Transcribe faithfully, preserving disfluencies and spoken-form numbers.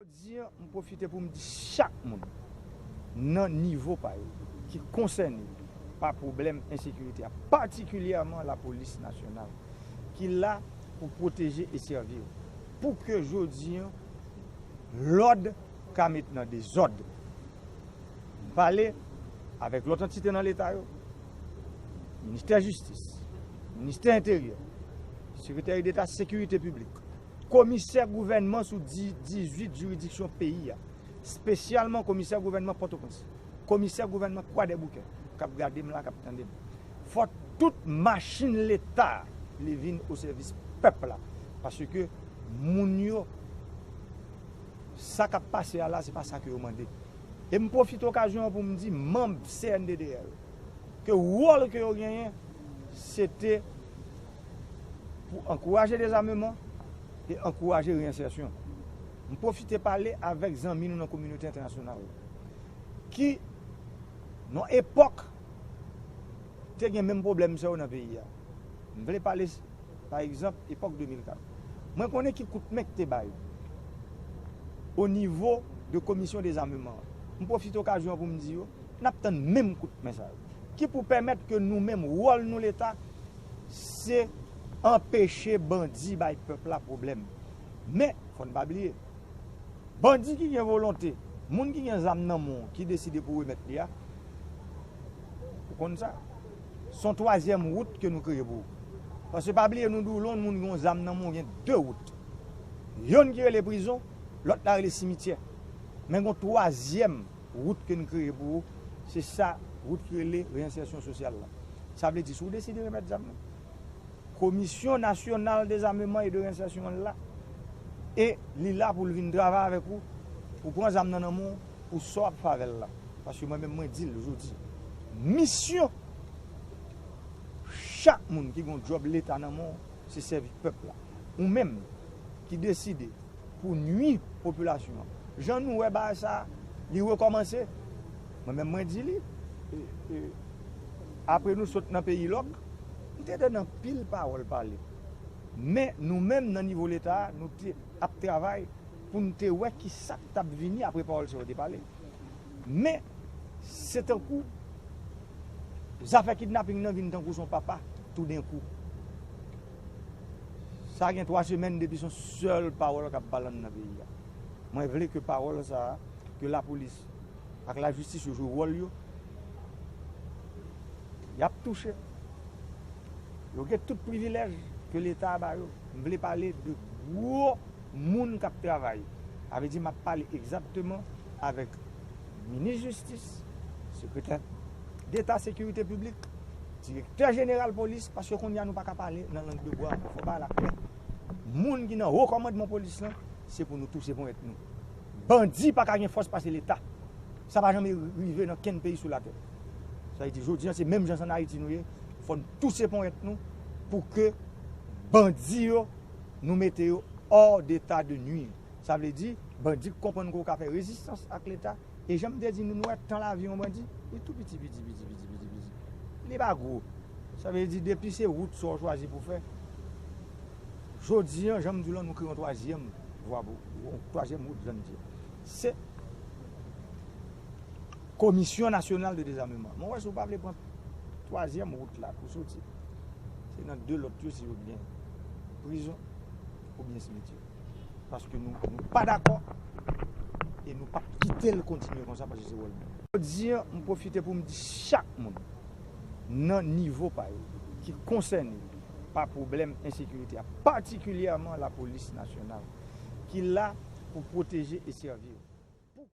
Jodi an, m pwofite pou m di chak moun nan nivo pa yo ki konsène pa pwoblèm ensekirite a, patikilyèman lapolis nasyonal, ki la pou pwoteje e sèvi yo, pou ke jodi an, lòd ka met nan dezòd. M pale avèk lòt antite nan Leta yo, Ministè Jistis, Ministè Enteryè, Sekretè Deta Sekirite Piblik, komisè gouvènman sou di-, dizuit jiridiksyon peyi a, espesyalman komisè gouvènman Pòtoprens, komisè gouvènman Kwadèboukè, k ap gade m la, k ap tande m. Fò tout machin Leta li vin o sèvis pèp la, paske moun yo, sa k ap pase a la, se pa sa ke yo mande. E m pwofite okazyon an pou m di manm C N D D L ke wòl ke yo genyen, se te pou ankouraje dezameman e ankouraje reyensèsyon. M pwofite pale avèk zanmi nou nan kominote entènasyonal la, ki, nan epòk, te gen menm pwoblèm sa yo nan peyi a. M vle pale, pa egzanp, epòk de mil kat. Mwen konnen ki kout men ki te bay o nivo de komisyon dezameman an. M pwofite okazyon an pou m di yo, n ap tann menm kout men sa yo, ki pou pèmèt ke nou menm, wòl nou Leta, se anpeche bandi bay pèp la pwoblèm. Men, fò n pa bliye, bandi ki gen volonte, moun ki gen zam nan men w, ki deside pou remèt li a, ou konn sa, se yon twazyèm wout ke nou kreye pou ou. Paske pa bliye, nou di w, lè yon moun gen yon zam nan men w, gen de wout. Yonn ki rele prizon, lòt la rele simityè. Men gen yon twazyèm wout ke n kreye pou ou, se sa, wout ki rele reyensèsyon sosyal la. Sa vle di, si w deside remèt zam nan, Komisyon Nasyonal Dezameman e de Reyensèsyon an la, e li la pou l vin travay avèk ou, pou pran zam nan nan men w, pou sa w ap fè avè l la. Paske mwen menm, mwen di l jodi, misyon chak moun ki gen yon djòb Leta nan men w, se sèvi pèp la. Ou menm ki deside pou nwi popilasyon an. Jan nou wè bagay sa, li rekòmanse. Mwen menm, mwen di li, e, e, apre nou sot nan peyi lòk, m te tande anpil pawòl pale. Men nou menm, nan nivo Leta a, nou te ap travay pou n te wè ki sa k t ap vini apre pawòl sa yo te pale. Men, se tankou zafè kidnaping nan vin tankou se yon papa toudenkou. Sa gen twa semèn depi se yon sèl pawòl k ap pale anndan peyi a. Mwen vle ke pawòl sa a, ke lapolis ak lajistis yo jwe wòl yo, y ap touche. Yo gen tout privilèj ke Leta a ba yo. M vle pale de gwo moun k ap travay. Sa vle di, m ap pale egzakteman avèk minis jistis, sekretè deta sekirite piblik, direktè jeneral polis, paske kounye a nou pa ka pale nan lang de bwa ankò. Fò bagay la klè. Moun ki nan wo kòmandman polis lan, se pou nou touse ponyèt nou. Bandi pa ka gen fòs pase Leta. Sa pa janm rive nan kenn peyi sou latè. Sa vle di, jodi an, se menm jan s ann Ayiti nou ye. Fò n touse ponyèt nou pou ke bandi yo, nou mete yo hors d'état de nuire. Sa vle di, bandi k konprann ke w ka fè rezistans ak Leta. E jan m te di nou, nou wè tan lavi yon bandi, li tou piti, piti, piti, piti, piti, piti. Li pa gwo. Sa vle di, depi se wout sa w chwazi pou fè, jodi an, jan m di w lan, nou kreye yon twazyèm vwa pou, yon twazyèm wout, jan m di. Se Komisyon Nasyonal de Dezameman. Mwen wè si w pa vle pran twazyèm wout la pou soti, se nan de lòt yo, se oubyen prizon, oubyen simityè. Paske nou, nou pa dakò e nou p ap kite l kontinye konsa paske se wòl nou. Jodi an, m pwofite pou m di chak moun nan nivo pa yo ki konsène pa pwoblèm ensekirite a, patikilyèman lapolis nasyonal, ki la pou pwoteje e sèvi yo.